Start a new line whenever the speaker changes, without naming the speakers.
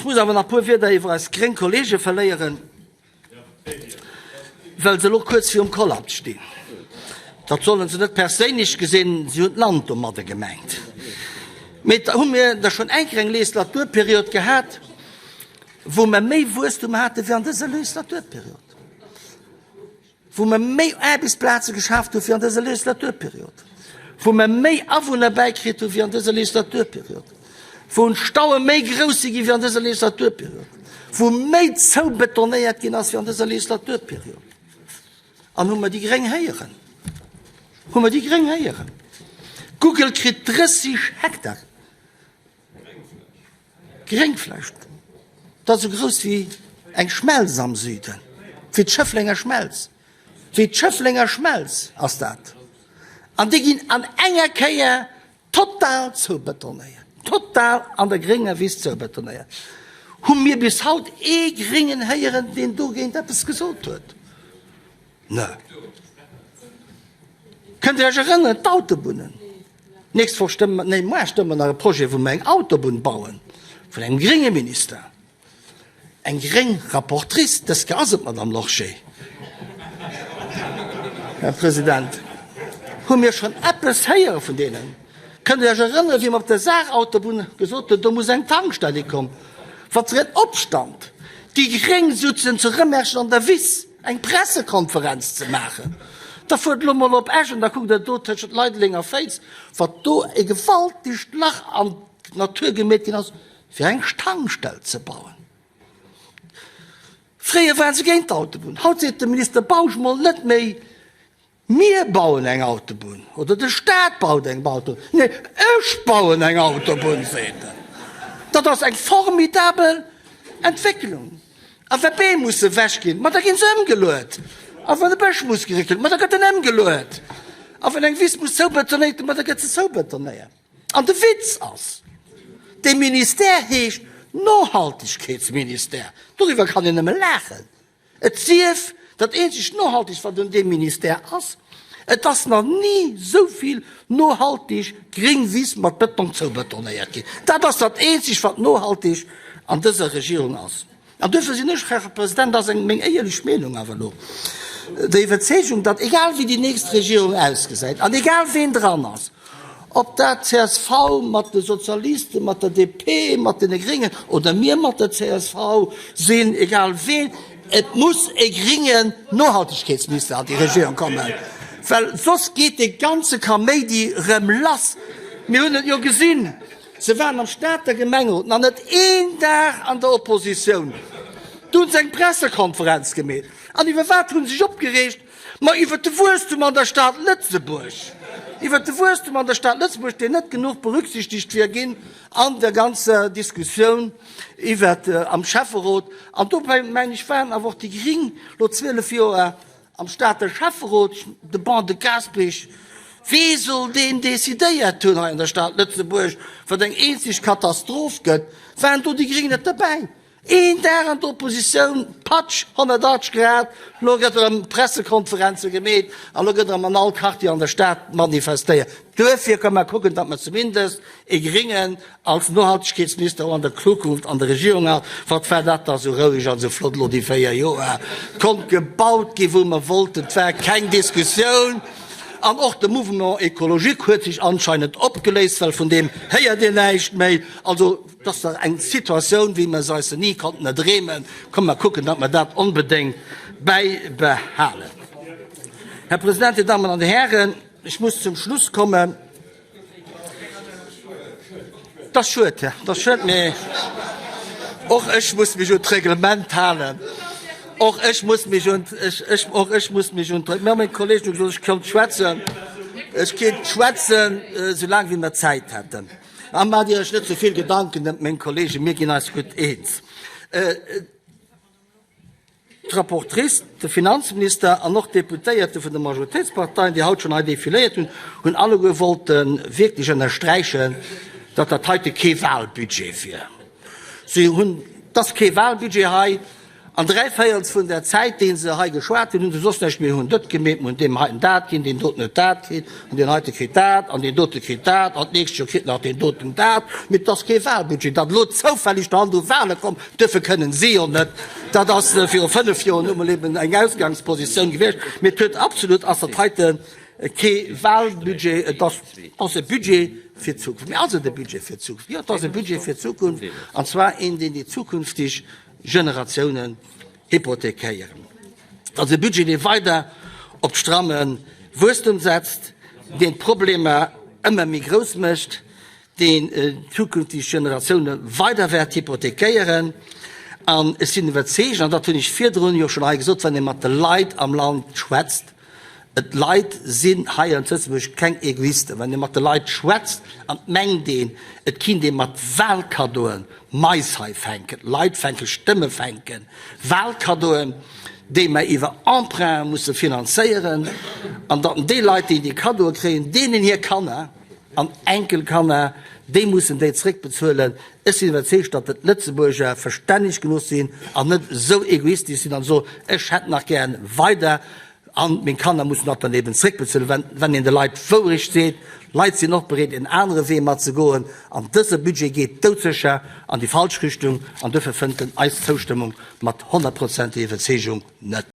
muss awer nach e puer Wierder iwwer eis gréng Kollege verléieren, well se elo kuerz virum Kollaps stinn. Dat solle se net perséinlech gesinn, si hunn d'Land domadde gemengt. Mee da hu mir da schonn eng Kéier eng Legislaturperiod gehat, wou mer méi Wuesstum hate wéi an dëser Legislaturperiod. wou mer méi Aarbechtsplaze geschaaft hu wéi an dëser Legislaturperiod, wou mer méi Awunner bäikritt hu wéi an dëser Legislaturperiod, wou d'Staue méi grouss si gi wéi an dëser Legislaturperiod, wou méi zoubetonéiert ginn ass wéi an dëser Legislaturperiod. An hu mer déi Gréng héieren? Hu mer déi Gréng héieren? Google kritt 30 Hektar. Gréngfläch, dat ass esou grouss wéi eng Schmelz am Süden, wéi d'Schëfflenger Schmelz, wéi d'Schëfflenger Schmelz ass dat. An déi ginn an enger Kéier total zoubetonéiert, total an der grénger Wiss zoubetonéiert. Hu mir bis haut ee Gréngen héieren, deen dogéint eppes gesot huet? Ne. Kënnt Dir Iech erënneren, d'Autobunnen? D'nächst Woch stëmme mer, nee, moar stëmme mer nach e Projet, wou mer eng Autobunn bauen, vun engem grénge Minister, eng gréng Rapportrice, dës Kéier ass et d'Madame Lorsché. Här President, hu mir schonn eppes héiere vun deenen? Kënnt Dir Iech erënneren, wéi mer op der Saarautobunn gesot hunn, do muss eng Tankstell hikommen? Wat fir en Opstand! Déi Gréng sutzen zu Rëmerschen an der Wiss. Eng Pressekonferenz ze maachen. Da fuert elo mol op Esch an da kuckt der do tëschent Leideleng a Féiz, wat do e gewaltegt Lach an d'Natur gemeet ginn ass, fir eng Tankstell ze bauen. Fréier waren se géint d'Autobunn, haut seet de Minister Bausch mol net méi, Mir bauen eng Autobunn oder de Staat baut eng Autobunn. Nee, ech bauen eng Autobunn, seet en. Dat ass eng formidabel Entwécklung. A wa Beem musse ewech ginn, ma da gi se ëmgeluet. A wann e Bësch muss geréckelt, ma da gëtt en ëmgeluet. A wann eng Wiss muss zoubetonéiert ginn, ma da gëtt se zoubetonéiert. An de Witz ass, dee Ministère heescht Nohaltegkeetsministère. Doriwwer kann een nëmme laachen. Et sief, dat eenzegt Nohaltegt, wat un deem Ministère ass, et ass nach ni esou vill nohaltig gréng Wiss mat Bëtong zoubetonéiert ginn. Dat ass dat eenzegt, wat nohaltig an dëser Regierung ass. An duerfir sinn ech, Här President, dat ass eng meng éierlech Meenung awer elo, der Iwwerzeegung, datt egal wéi déi nächst Regierung ausgesäit an egal ween dran ass, Ob dat csv mat de Sozialisten, mat der DP, mat deene Gréngen oder mir mat der csv sinn, egal ween, et muss e gréngen Nohaltegkeetsminister an déi Regierung kommen, well soss geet dee ganze Kaméidi rëm lass. Mir hunn et jo gesinn, se waren am Stater Gemengerot nach net een Dag an der Oppositioun, du hunn se eng Pressekonferenz gemeet an iwwer wat hu se sech opgereegt? Ma iwwert de Wuesstum an der Stad Lëtzebuerg, iwwert de Wuesstum an der Stad Lëtzebuerg, deen net genuch berücksichtegt wier ginn an der ganzer Diskussioun iwwert am Schäfferot. An dobäi, mengen ech, waren awer och déi Gring lo 12 Joer am Stater Schäfferot, de Ban de Gaasperech, wee soll deen decidéiert hunn hei an der Stad Lëtzebuerg, wat eng eenzeg Katastroph gëtt, waren do déi Gring net derbäi? Een Dag an der Oppositioun, patsch, 180 Grad, elo gëtt erëm Pressekonferenze gemeet an elo gëtt erëm an all Quartier an der Stad manifestéiert. Duerfir komm mer kucken, datt mer zumindest ee Gringen als Nohaltegkeetsminister och an der Zukunft an der Regierung hat. Wat war dat da sou roueg an sou flott elo déi 4 Joer? Konnt gebaut gi wou mer wollten, et war keng Diskussioun an och de Mouvement écologique huet sech anscheinend opgeléist, well vun deem héiert een näischt méi. Also. Et ass dach eng Situatioun, wéi mer se eis ni konnten erdreemen. Komm, mer kucken, datt mer dat onbedéngt bäibehalen. Här President, Dir Dammen an Dir Hären, ech muss zum Schluss kommen. Et ass schued, et ass schued, mee och ech muss mech un d'Reglement halen. Och ech muss mech un, ech, ech, och ech muss mech un d'Reg-, Meng Kolleegen hu gesot, ech kéint schwätzen. Ech kéint schwätzen, soulaang wéi mer Zäit hätten. A maacht Dir Iech net ze vill Gedanken ëm meng Kollegen, mir ginn eis gutt eens. D'Rapportrice, de Finanzminister an och d'Deputéierte vun de Majoritéitsparteien, déi haut schonn hei defiléiert hunn, hunn alleguer wollte wierklech ënnersträichen, datt dat heite kee Wahlbudget wier. Si hunn, et ass kee Wahlbudget hei. An dräivéierels vun der Zäit, déi se hei geschwat hunn, hu se soss näischt méi. Mir hunn dët gemeet, mir hunn deem heiten dat ginn, deen doten huet dat kritt, an deen heite kritt dat, an deen dote kritt dat, an d'nächst Joer kritt nach deen doten dat. Mee et ass kee Wahlbudget. Datt elo zoufällig der Hand u Wahle komm, duerfir kënnen si jo net. Dat ass viru 5 Joer nu mol eben eng Ausgangspositioun gewiescht. Mee et huet absolut, ass dat heite kee Wahlbudget. Et ass e Budget fir d'Zukunft. Mee ass et e Budget fir d'Zukunft? Jo, et ass e Budget fir d'Zukunft, an zwar een, deen déi zukünftig Generatiounen hypothekéieren. Et ass e Budget, dee weider op stramme Wuesstum setzt, deen d'Problemer ëmmer méi grouss mécht, deen zukünfteg Generatioune weider wäert hypothekéieren. An ech sinn iwwerzeegt, an dat hunn ech virdrun jo schonn hei gesot, wann ee mat de Leit am Land schwätzt, D'Leit sinn hei an Lëtzebuerg keng Egoisten. Wann ee mat de Leit schwätzt an et mengt een, et kinnt ee mat Wahlkaddoen Mais hei fänken, Leit fänken, Stëmme fänken, Wahlkaddoen, déi mer iwwer Emprunte musse finanzéieren, an datt déi Leit, déi déi Kaddoe kréien, deenen hir Kanner an Enkelkanner, déi mussen déi zréckbezuelen. Ech sinn iwwerzeegt, datt d'Lëtzebuerger verstänneg genuch sinn an net esou egoistesch sinn an soen, ech hätt nach gären weider an meng Kanner mussen dat dann eben zréckbezuelen. Wenn, wenn een de Leit d'Wourecht seet, d'Leit sinn och bereet en anere Wee mat ze goen an dëse Budget geet doudsécher an déi falsch Richtung an duerfir fënnt en eis Zoustëmmung mat honnertprozentiger Iwwerzeegung net.